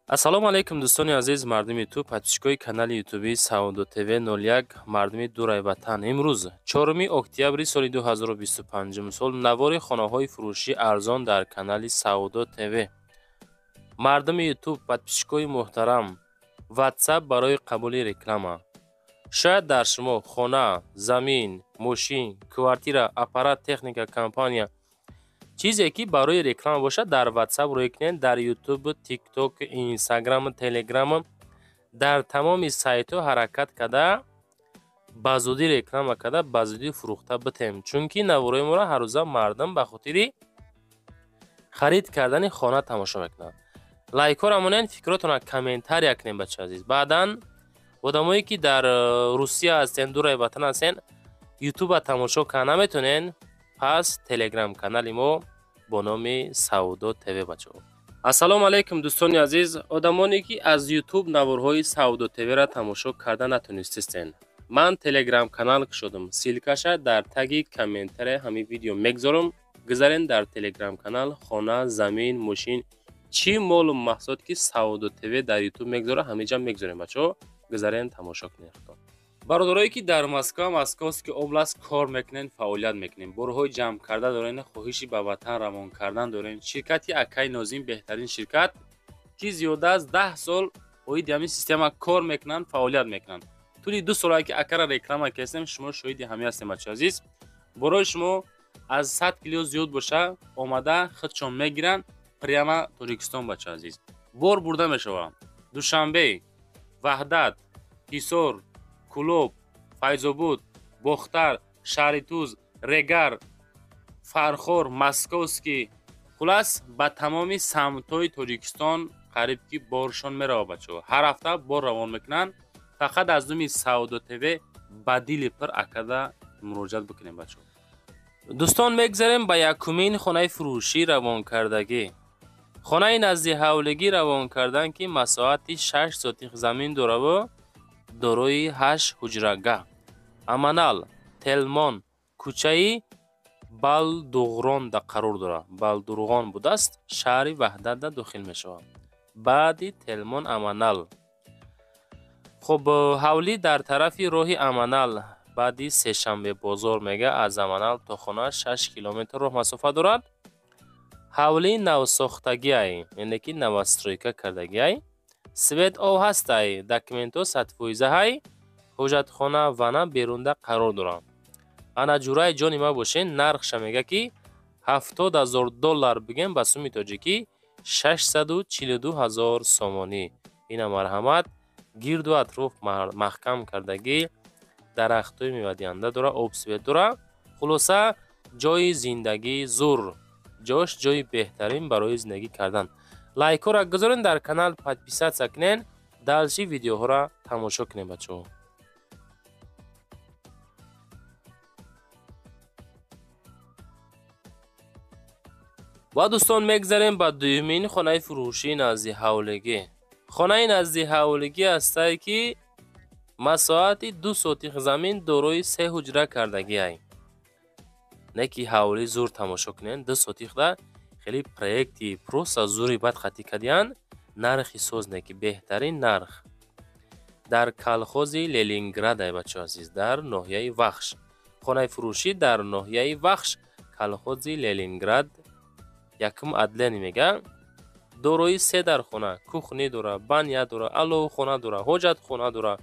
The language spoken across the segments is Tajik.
Ассалому алайкум, дӯстони азиз, мардуми ютуб, подписчикои канали ютуби Савдо ТВ 01, мардуми дурай ватан. Имрӯз 4 октябри соли 2025 сол навори хонаҳои фурӯшӣ арзон дар канали Савдо ТВ. Мардуми ютуб, подписчикои муҳтарам, WhatsApp барои қабули реклама. Шояд дар шумо хона, замин, мошин, квартира, аппарат, техника, компания чизе ки барои реклама бошад, дар WhatsApp рӯй кунед, дар YouTube, TikTok, Instagram, Telegram, дар тамоми сайтҳо ҳаракат карда, ба зудӣ реклама карда, ба зудӣ фурӯхта битем, чунки наворои моро ҳаррӯза мардум ба хотири харид кардани хона тамошо мекунанд. Лайкҳоро монед, фикротонро комментария кунед, бачаи азиз. Баъдан одамое ки дар Русия ҳастен, дураи ватан ҳастен, ютуба тамошо карда наметонен, пас телеграм канали мо бо номи Савдо ТВ, бачаҳо. Ассалому алайкум, дӯстони азиз, одамоне ки аз ютуб наворҳои Савдо ТВ-ра тамошо карда натонистистен. Ман телеграм канал кушодам, ссылкаша дар таги комментария ҳамин видео мегзорам. Гузарен дар телеграм канал, хона, замин, мошин, чӣ молу маҳсулот ки Савдо ТВ дар ютуб мегзора, ҳамиҷа мегзорем, бачаҳо. Гузарен, тамошо кунед. Бародарое ки дар Москва, Московский область кор мекунед, фаъолият мекунед, борҳои ҷамъ карда дорен, хоҳиши ба ватан равон кардан дорен, ширкати Акай Нозим беҳтарин ширкат, ки зиёда аз 10 сол оиди ҳамин система кор мекунанд, фаъолият мекунанд. Тӯли 2 солае ки акара реклама кардем, шумо шоҳиди ҳамин ҳастем, бачаи азиз. Борои шумо аз 100 кило зиёд боша, омада худшон мегиранд прямо Тоҷикистон, бачаи азиз. Бор бурда мешавад Душанбе, Ваҳдат, Ҳисор, Кулоб, Файзобуд, Бохтар, Шаҳритуз, Регар, Фархор, Московский, хулас ба тамоми самтҳои Тоҷикистон қариб ки боршон меравад, бачаҳо. Ҳар ҳафта бор равон мекунанд. Фақат аз номи Савдо ТВ ба дили пир акада муроҷиат бикунем, бачаҳо. Дӯстон, мегзарем ба якумин хонаи фурӯшӣ равонкардагӣ. Хонаи назди ҳавлигӣ равон кардан, ки масоҳати 6 сотих замин дораву дорои 8 ҳуҷрагаҳ. Аманал, Телмон, кӯчаи Балдуғронда қарор дорад. Балдурғон будааст, шаҳри Ваҳдатда дохил мешавад. Баъди Телмон Аманал. Хуб, ҳавлӣ дар тарафи роҳи Аманал, баъди Сешанбе бозор мега, аз Аманал то хона 6 километр роҳ масофа дорад. Ҳавлӣ навсохтагиай, яъне ки новостройка кардагиай. Свет об ҳастай, документҳо 100%-ҳай, ҳуҷҷатхона, ванна берунда қарор дорад. Ана ҷураи ҷони ма бошен, нархша мега ки 70 000 доллар, бигем ба суми тоҷикӣ 642 ҳазор сомонӣ. Ина марҳамат, гирду атроф маҳкам кардагӣ, дарахтҳои мевадиҳанда дора, об, свет дора. Хулоса, ҷои зиндагии зур, ҷош ҷои беҳтарин барои зиндагӣ кардан. Лайкҳоро гузорен, дар канал подписаться кунен, дальше видеоҳоро тамошо кунем, бачаҳо. Ва дӯстон, мегзарем ба дуюмин хонаи фурӯшии назди ҳавлигӣ. Хонаи назди ҳавлигӣ ҳастае ки масоҳати 2 сотих замин, дорои се ҳуҷра кардагиай. Не ки ҳавлӣ зур, тамошо кунен, 2 сотихда хеле проекти просто зури бад хатӣ кардиянд, нархи соз не ки беҳтарин нарх. Дар колхози Ленинградай, бачаҳо азиз, дар ноҳияи Вахш. Хонаи фурӯшӣ дар ноҳияи Вахш, колхози Ленинград, якум отделение мега, дорои се дархона, кухня дора, баня дора, аловхона дора, ҳоҷатхона дора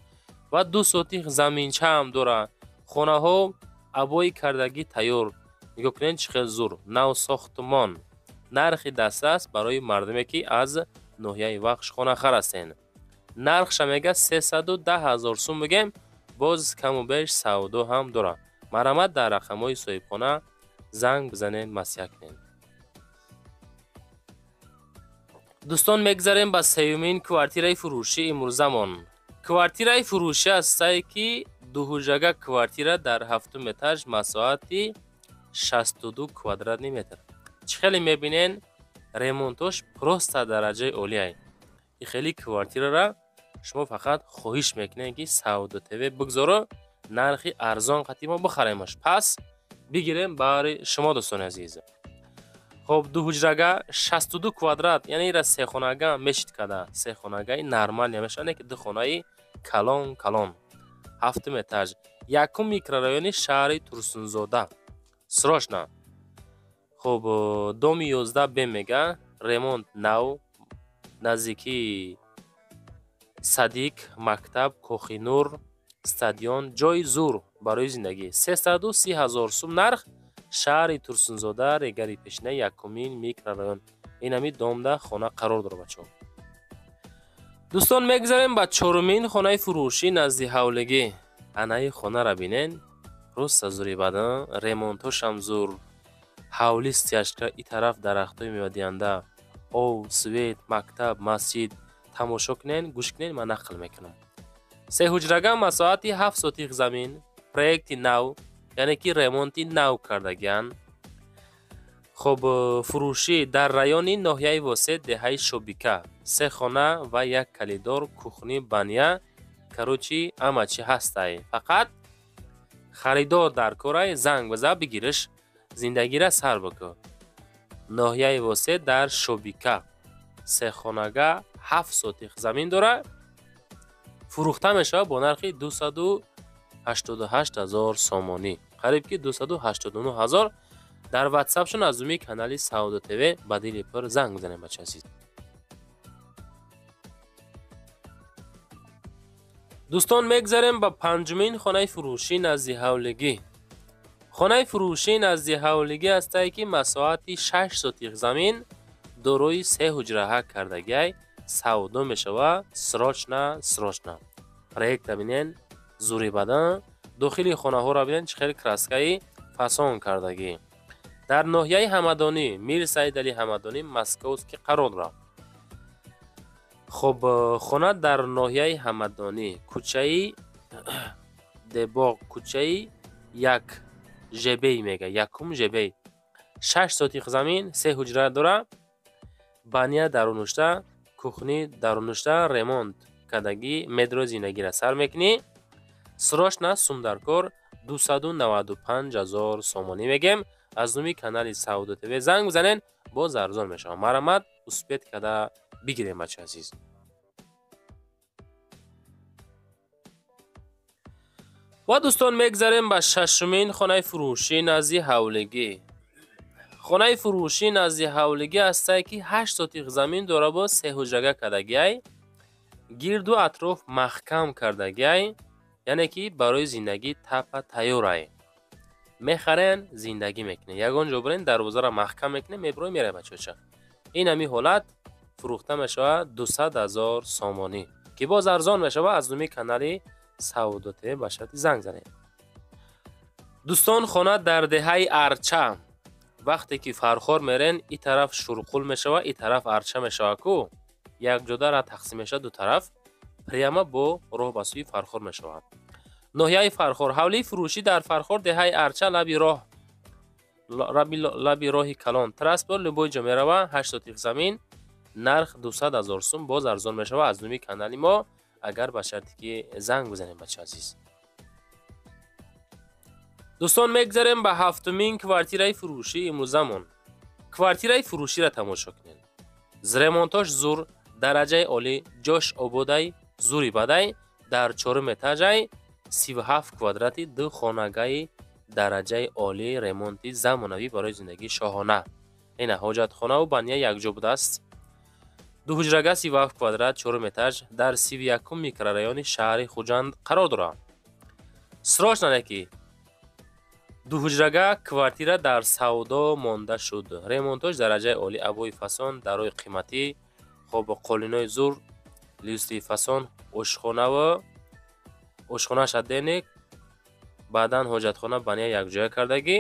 ва 2 сотих заминча ҳам дора. Хонаҳо обои кардагӣ тайёр. Нигоҳ кунед, чӣ хел зур, навсохтмон. Нархи дастрас барои мардуме ки аз ноҳияи Вахш хонахар ҳастен. Нархша мега 310 ҳазор сум, бигем, боз каму беш савдо ҳам дорад. Марҳамат, дар рақамҳои соҳибхона занг бизанед, маслиҳат кунед. Дӯстон, мегзарем ба сеюмин квартираи фурӯшӣ имрӯзамон. Квартираи фурӯшӣ ҳастае ки дуҳуҷрага квартира дар ҳафтум этаж, масоҳати 62 квадратный метр. Чӣ хеле мебинен, ремонтош просто дараҷаи олиай. И хеле квартирара шумо фақат хоҳиш мекунед ки Савдо ТВ бигзоро, нархи арзон қатӣ мо бихаремаш. Пас бигирем баҳри шумо, дӯстони азиз. Хоб, ду ҳуҷрага 62 квадрат, яъне ира се хонага мешид када. Се хонагаи нормал намешавад, не ки ду хонаи калон калон. Ҳафтум этаж. Якум микрорайони шаҳри Турсунзода. Срочно. Хоб, доми 11 Б мега, ремонт нав, наздикии садик, мактаб, Кохи Нур, стадион, ҷои зур барои зиндагӣ. 330 ҳазор сум нарх, шаҳри Турсунзода, Регари пешина, якумин микрорайон. Инами домда хона қарор дорад, бачаҳо. Дӯстон, мегузарем ба чорумин хонаи фурӯшӣ назди ҳавлигӣ. Анаи хонара бинен, просто зури бадан, ремонтошам зур, ҳавли стяжка, и тараф дарахтҳои мевадиҳанда, ов, свет, мактаб, масҷид. Тамошо кунен, гӯш кунен, ман нақл мекунам. Се ҳуҷрага, масоҳати 7 сотих замин, проекти нав, яъне ки ремонти нав кардагианд. Хоб, фурӯшӣ дар райони ноҳияи Восеъ, деҳаи Шобика. Се хона ва як калидор, кухни, баня, короче, ҳама чи ҳастай. Фақат харидор дар корай, занг биза, бигириш, зиндагира сар бикун. Ноҳияи Восеъ дар Шобика. Се хонага 7 сотих замин дора. Фурӯхта мешавад бо нархи 288 ҳазор сомонӣ. Қариб ки 289 ҳазор. Дар ватсапшон аз думи канали Савдо ТВ ба дили пур занг бизанем, бача азиз. Дӯстон, мегузарем ба панҷумин хонаи фурӯшӣ назди ҳавлигӣ. Хонаи фурӯшӣ назди ҳавлигӣ ҳастае, ки масоҳати 6 сотих замин, дорои се ҳуҷраҳа кардагиай, савдо мешавад срочно, срочно. Проекта бинен, зури бадан, дохили хонаҳоро бинен, чӣ хел краскаи фасон кардагӣ. Дар ноҳияи Ҳамадонӣ, Мир Саидали Ҳамадонӣ, Московский қарор дорад. Хоб, хона дар ноҳияи Ҳамадонӣ, кӯчаи Дебоғ, кӯчаи як Жебей мега, якум Жебей. 6 сотих замин, се ҳуҷра дора, баня дарунушта, кухни дарунушта, ремонт кардагӣ, медро зиндагиро сар мекунӣ. Срочно сум дар кор 295 ҳазор сомонӣ мегем. Аз номи канали Савдо ТВ занг бизанен, боз арзон мешавад. Марҳамат, успеть карда бигирем, бача азиз. Ва дӯстон, мегузарем ба шашумин хонаи фурӯшӣ назди ҳавлигӣ. Хонаи фурӯшӣ назди ҳавлигӣ ҳастае, ки 8 сотих замин дора, бо се ҳуҷрага кардагиай, гирду атроф маҳкам кардагиай, яъне ки барои зиндагӣ тапа тайёрай. Мехарен, зиндагӣ мекунед. Ягон ҷо бирен, дарвозаро маҳкам мекунед, мебирои меравед, бачаҳоча. Ин ҳами ҳолат фурӯхта мешавад 200 ҳазор сомонӣ, ки боз арзон мешавад. Аз номи канали Савдо ТВ ба шарти занг занед. Дӯстон, хона дар деҳаи Арча. Вақте ки Фархор мерен, и тараф Шурқул мешавад, и тараф Арча мешавад ку. Як ҷода ра тақсим мешавад ду тараф, прямо бо роҳ ба сӯи Фархор мешавад. Ноҳияи Фархор, ҳавлии фурӯшӣ дар Фархор, деҳаи Арча, лаби роҳ, лаби роҳи калон. Транспорт любой ҷо мерава, 8 сотих замин, нарх 200 ҳазор сум, боз арзон мешавад аз номи канали мо, агар ба шарте ки занг бизанем, бача азиз. Дӯстон, мегузарем ба ҳафтумин квартираи фурӯшӣ имрӯзамон. Квартираи фурӯширо тамошо кунед. Ремонтош зур, дараҷаи олӣ, ҷош ободай, зури бадай, дар чорум этажай, 37 квадрати, ду хонагаи дараҷаи олӣ, ремонти замонавӣ барои зиндагии шоҳона. Ина ҳоҷатхонаву баня якҷо будааст. Ду ҳуҷрага, 37 квадрат, чорум этаж, дар 31-ум микрорайони шаҳри Хуҷанд қарор дорад. Срочно ки ду ҳуҷрага квартира дар савдо монда шуд. Ремонтош дараҷаи олӣ, обои фасон, дарои қиматӣ, хоб, қолинои зур, люстри фасон, ошхонаву ошхонааш отдельно, баъдан ҳоҷатхона, баня якҷоя кардагӣ,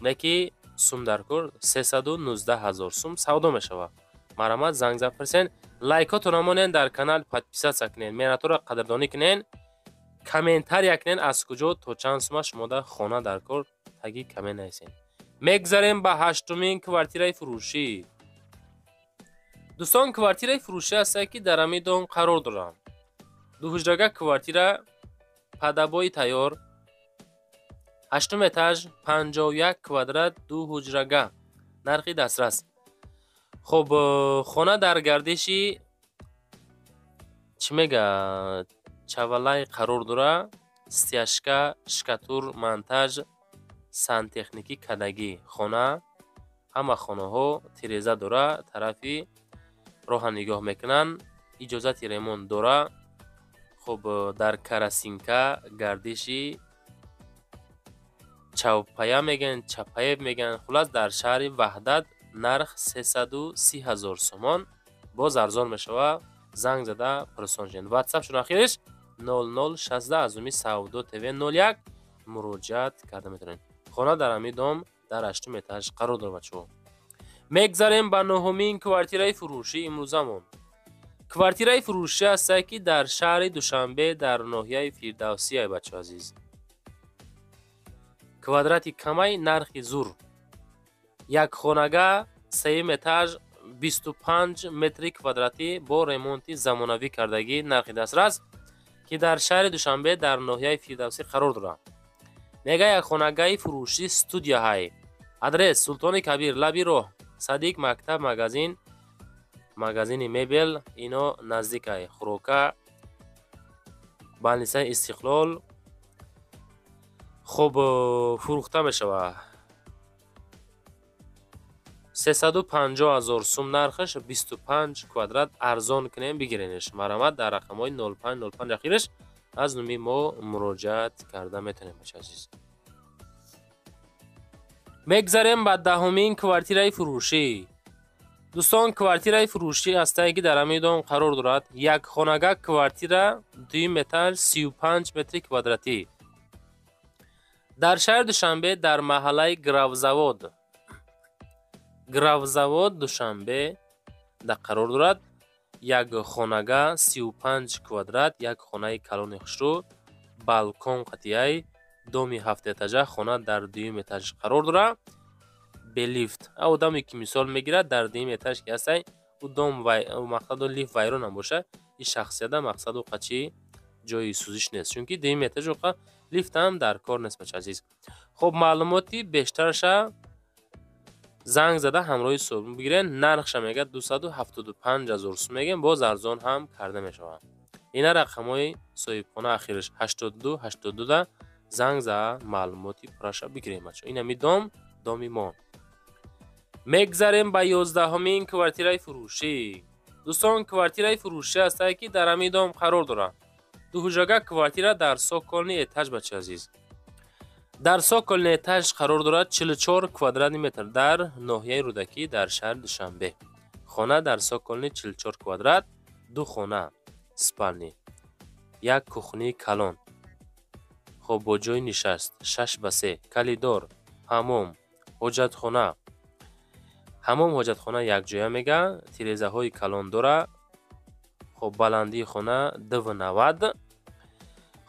не ки сум дар кор 319 ҳазор сум савдо мешавад. Марҳамат, занг зад пурсен, лайкотонро монен, дар канал подписаться кунен, меҳнатҳоро қадрдонӣ кунен, комментария кунен, аз куҷо то чанд сума шумо дар хона дар кор таги коммент нависен. Мегузарем ба ҳаштумин квартираи фурӯшӣ. Дӯстон, квартираи фурӯшӣ ҳастае, ки дар ҳамин дом қарор дорам. Ду ҳуҷрага квартира, падабои тайёр, ҳаштум этаж, 51 квадрат, ду ҳуҷрага. Нархи дастрас. Хуб, хона дар гардиши, чӣ мега, Чавалай қарор дора. Стяжка, штукатур, монтаж, сантехникӣ кадагӣ. Хона, ҳама хонаҳо тиреза дора, тарафи роҳа нигоҳ мекунанд, иҷозати ремонт дора. Хуб, дар Карасинка, гардиши Чавпая мегӯянд, Чапаев мегӯянд, хуллас, дар шаҳри Ваҳдат. Нарх 330 000 сомон, боз арзон мешавад, занг зада пурсон шавед. Ватсапшон ахириш 0060, аз номи Савдо ТВ 01 муроҷиат карда метавонед. Хона дар ҳамин дом дар ҳаштум этаж қарор дорад, бачаҳо. Мегзарем ба нуҳумин квартираи фурӯшӣ имрӯзамон. Квартираи фурӯшӣ ҳастае, ки дар шаҳри Душанбе, дар ноҳияи Фирдавсия, бачаҳо азиз. Квадрати камай, нархи зур. Якхонага, сеюм этаж, 25 метри квадратӣ, бо ремонти замонавӣ кардагӣ, нархи дастрас, ки дар шаҳри Душанбе, дар ноҳияи Фирдавсӣ қарор дорад. Мега, якхонагаи фурӯшӣ, студияҳай. Адрес: Султони Кабир, лаби роҳ, садик, мактаб, магазин, магазини мебел ино наздикай, хӯрока, больницаи Истиқлол. Хуб, фурӯхта мешавад 350 000 сум нархаш, 25 квадрат. Арзон кунем, бигиренеш. Марҳамат, дар рақамҳои 0505 ахираш аз номи мо муроҷиат карда метавонем, бача азиз. Мегзарем ба 10-умин квартираи фурӯшӣ. Дӯстон, квартираи фурӯшӣ ҳастае, ки дар ҳамин дом қарор дорад. Якхонага квартира, дуюм этаж, 35 метри квадратӣ, дар шаҳри Душанбе, дар маҳаллаи Гравзавод, Гравзавод, Душанбе да қарор дорад. Як хонага, 35 квадрат, як хонаи калони хушрӯ, балкон қатияй, доми ҳафтэтажа. Хона дар дуюм этаж қарор дорад, бе лифт. Одаме ки мисол мегирад, дар дуюм этаж ки ҳастай, ӯ дом мақсаду лифт вайронам боша, ин шахсияда мақсаду қачи ҷои сӯзиш нест, чунки дуюм этаж лифтам дар кор нест, бача азиз. Хуб, маълумоти бештараша занг зада ҳамроҳи суҳбат бигирен. Нархша мега 275 000 сум мегем, боз арзон ҳам карда мешавад. Ина рақамҳои соҳибхона, ахираш 82 82 да занг зада маълумоти пурраша бигирем, бача. Инами дом, доми мо. Мегзарем ба 11-умин квартираи фурӯшӣ. Дӯстон, квартираи фурӯшӣ ҳастае, ки дар ҳамин дом қарор дорад. Дуҳуҷрага квартира дар цокольный этаж, бача азиз, дар цокольный этаж қарор дорад, 44 квадратный метр, дар ноҳияи Рӯдакӣ, дар шаҳри Душанбе. Хона дар цокольный, 44 квадрат, ду хона спальный, як кухнии калон, хоб, бо ҷои нишаст 6 ба 3, коридор, ҳамом, ҳоҷатхона. Ҳамом, ҳоҷатхона якҷоя мега, тирезаҳои калон дора. Хоб, баландии хона 2,90.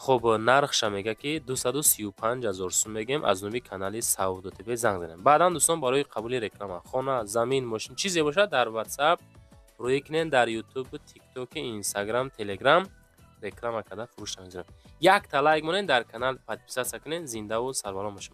Хуб, нархша мега, ки 235 000 сум мегем. Аз номи канали Савдо ТВ занг занем. Баъдан, дӯстон, барои қабули реклама, хона, замин, мошин, чизе бошад, дар Ватсап рӯй кунен. Дар Ютуб, Тиктоки, Инстаграм, Телеграм реклама карда фурӯшта мезанем. Якта лайк монен, дар канал подписаться кунен. Зиндаву сарбаланд бошед.